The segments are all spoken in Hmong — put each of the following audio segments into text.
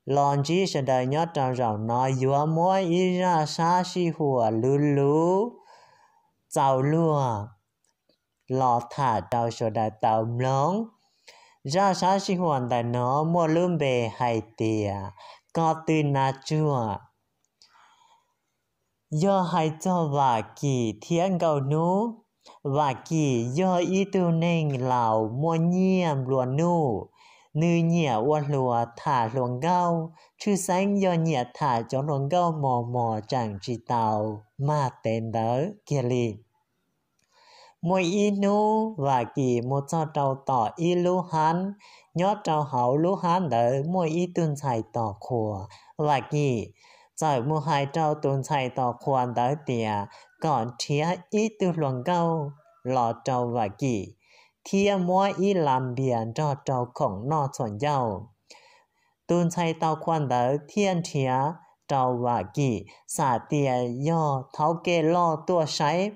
los ntsib sawv daws nyob rau zaum no yuav muab ib zaj sab sij huam luv luv txaus luag los tham rau sawv daws tau mloog. Zaj sab sij huam ntawm no muaj lub npe hais tias Ko tw nas tsuag. Yog hais txog Vam Kim thiab Nkauj Hnub. Vam Kim yog ib tug neeg laus muaj nyiaj nplua nuj, nws nyiam ua hluas tham hluas nkauj, tshwj xeeb yog nyiam tham cov hluas nkauj mos mos tseem tsis tau mag tes ntawd kiag li. Muaj ib hnub Vam Kim mus txog rau tom ib lub hab, nyob rau hauv lub hab ntawd muaj ib tug ntxhais tos qhua. Vam Kim txawm mus hais rau tus ntxhais tos qhua ntawd tias kom nrhiav ib tug hluas nkauj los rau Vam Kim, thiab muab ib las npias nrog rau khoom noj txhuam ncauj. Tus ntxhais tos qhua ntawd thiaj nrhiav rau Vam Kim, xam tias yog thaub kej loj tuaj saib,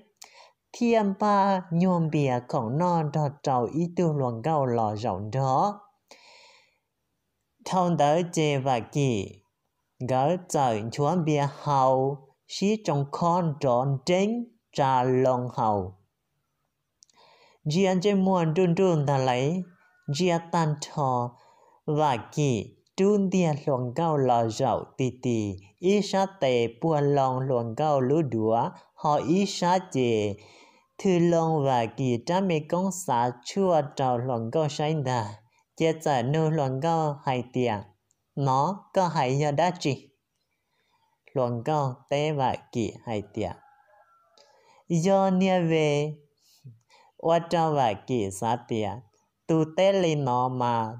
thiaj npaj nyuag npias khoom noj nrog rau ib tug hluas nkauj los zaum nrog. Dhau ntawd ces Vam Kim nkawd txawm nchuav npias haus, sib tsoo khob nrov nreeb tsa loo haus. Ntsia ntsej muag nruj nruj ntag lauj, ntsia tag nrho Vam Kim rub ntiag hluas nkauj los zaum ti ti, ib sab tes puag loo hluas nkauj lub duav, ho ib sab ces thwm loo Vam Kim rab me koob xav tshuaj rau hluas nkauj saib ntag, ces txawm nug hluas nkauj hais tias, Nov koj hais yog dab tsi? Hluas nkauj teb Vam Kim hais tias, Yog niag ve. Ua rau Vam Kim xav tias, Tus teb li no mas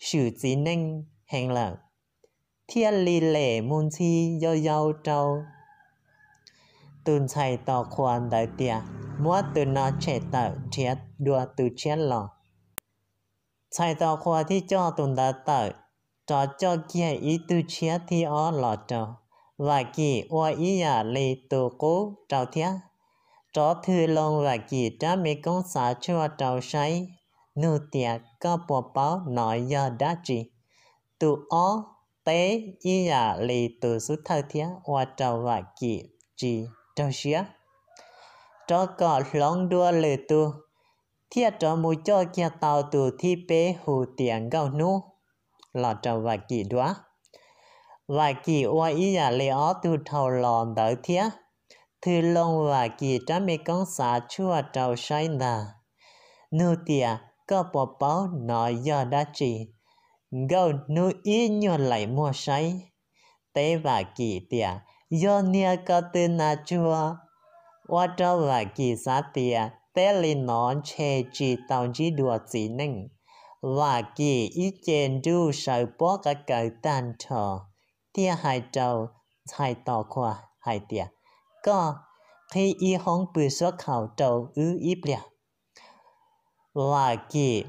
swm txiv neej heev lawm, thiaj li lem mus ntxhi yau yau rau tus ntxhais tos qhua ntawd tias, Muab tus no tshem tawm nrhiav dua tus tshiab los. Ntxhais tos qhua thiaj coj tus ntawd tawm, rov coj kiag ib tug tshiab thib ob los rau. Vam Kim ua ib yam li tus qub rau thiab, rov thwm loo Vam Kim rab me koob xav tshuaj rau saib, nug tias, Koj puas paub nov yog dab tsi? Tus ob teb ib yam li tus xub thawj thiab, ua rau Vam Kim tsis raug siab, rov kom hloov dua lwm tus, thiaj rov mus coj kiag tau tus thib peb hu tias Nkauj Hnub los rau Vam Kim dua. Vam Kim ua ib yam li ob tug dhau los ntawd thiab, thwm loo Vam Kim rab me koob xav tshuaj rau saib ntag, nug tias, Koj puas paub nov yog dab tsi? Nkauj Hnub ib nyuag laim muag saib, teb Vam Kim tias, Yog niag ko tw nas tsuag. Ua rau Vam Kim xav tias teb li no ntshe tsis tau ntsib dua txiv neej. Vam Kim ib ce nruj sawv pob qa kaws tag nrho, thiaj hais rau ntxhais tos qhua hais tias, Koj qhib ib hoob pw suab khaus rau wb ib pliag. Vam Kim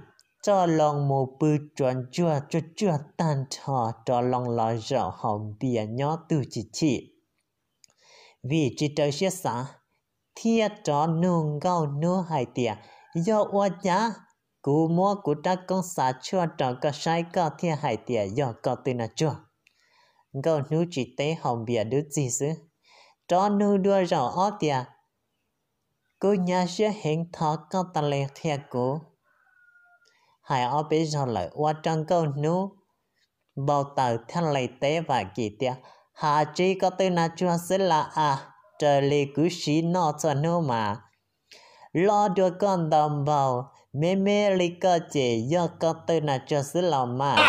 coj loo mus pw tsuas ntsuag tsuag tsuag tag nrho, rov loo los zaum haus npias nyob tug chim chim, vim tsis raws siab xav, thiaj rov nug Nkauj Hnub hais tias, Yog ua cas kuv muab kuv rab koob xav tshuaj rau koj saib koj thiaj hais tias yog ko tw nas tsuag? Nkauj Hnub tsis teb, haus npias dub txig xwb. Rov nug dua zaum ob tias, Kuv hnyav siab heev, thov koj tas li qhia kuv. Hais ob peb zaug lawm ua rau Nkauj Hnub npau taws thiaj li teb Vam Kim tias, Has tsis ko tw nas tsuag xwb las as, raws li kuv siv noj txhua hnub mas loj dua koj ntau npaug, me me li koj ces yog ko tw nas tsuag xwb los mas.